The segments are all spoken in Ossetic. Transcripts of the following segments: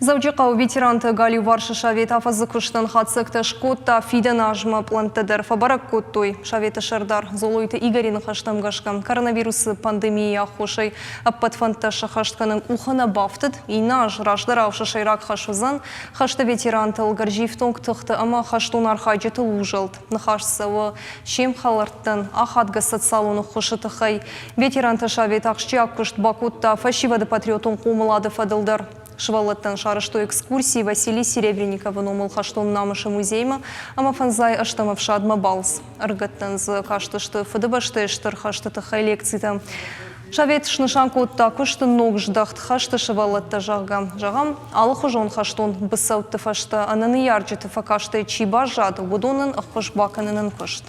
Дзӕуджыхъӕуы ветеранты галиуварсы совет афӕдзы куыстӕн хатдзӕгтӕ скодта, фидӕн азмӕ пълӕнттӕ дӕр фӕбӕрӕг кодтой. Советы сӕрдар Золойты Игоры ныхӕстӕм гӕсгӕ, коронавирусы пандемийы аххосӕй ӕппӕт фӕндтӕ сӕххӕст кӕнын къухы нӕ бафтыд. Иннӕ аз раздӕрау сӕ сӕйраг хӕс уыдзӕн хӕсты ветерантыл, гӕрзифтонг тыхты ӕмӕ хӕстон архайджытыл узӕлд. Ныхас цӕуы се мхӕлӕрттӕн ахадгӕ социалон ӕххуысы тыххӕй. Ветеранты совет ахсджиаг куыст бакодта фӕсивӕды патриотон хъомылады фӕдыл дӕр. Сывӕллӕттӕн сарӕзтой экскурси Василий Серебренниковы номыл хӕстон намысы музеймӕ ӕмӕ фӕндзай ӕстӕм ӕфсадмӕ балц. Ӕрыгӕттӕн дзы кастысты Фыдыбӕстӕйы Стыр хӕсты тыххӕй лекцитӕ. Совет снысан кодта куысты ног здӕхт хӕсты сывӕллӕттӕ, зӕгъгӕ. Зӕгъӕм, алыхуызон хӕстон быцӕутты фӕстӕ ӕнӕ ныййарджыты фӕкастӕй чи баззад, уыдонӕн ӕххуыс бакӕнынӕн куыст.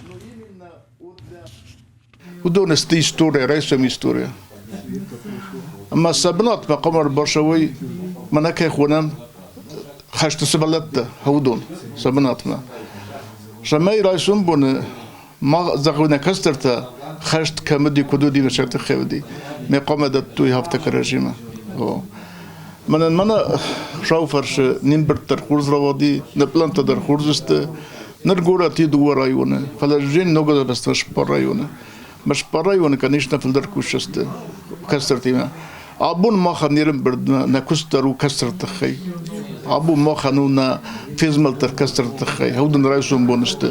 Уыдон сты история, райсом история. Ӕмӕ сӕ бынатмӕ хъуамӕ ӕрбацӕуой, мӕнӕ кӕй хонӕм, хӕсты сывӕллӕттӕ, уыдон сӕ бынатмӕ. Цӕмӕй райсом боны мах, зӕгъы нӕ кӕстӕртӕ, хӕст кӕм уыди, куыд уыди, сӕ тыххӕй уыди, ме хъуамӕ дӕттой афтӕ кӕрӕдзимӕ. Мӕнӕн мӕнӕ сау фӕрсы не мбырд дӕр хорз рауади, нӕ пълантӕ дӕр хорз сты. Ныр горӕти дыууӕ районы, фӕлӕ Жень ног ӕрбаста цыппар районы. Ма цыппар районы, конечно, фылдӕр кусджысты кӕстӕртимӕ. Абон махӕн не рӕмбырд нӕ куыст дӕр у кӕстӕрты тыххӕй. Абон махӕн у нӕ фезмӕлд дӕр кӕстӕрты тыххӕй. Уыдон райсом бон сты.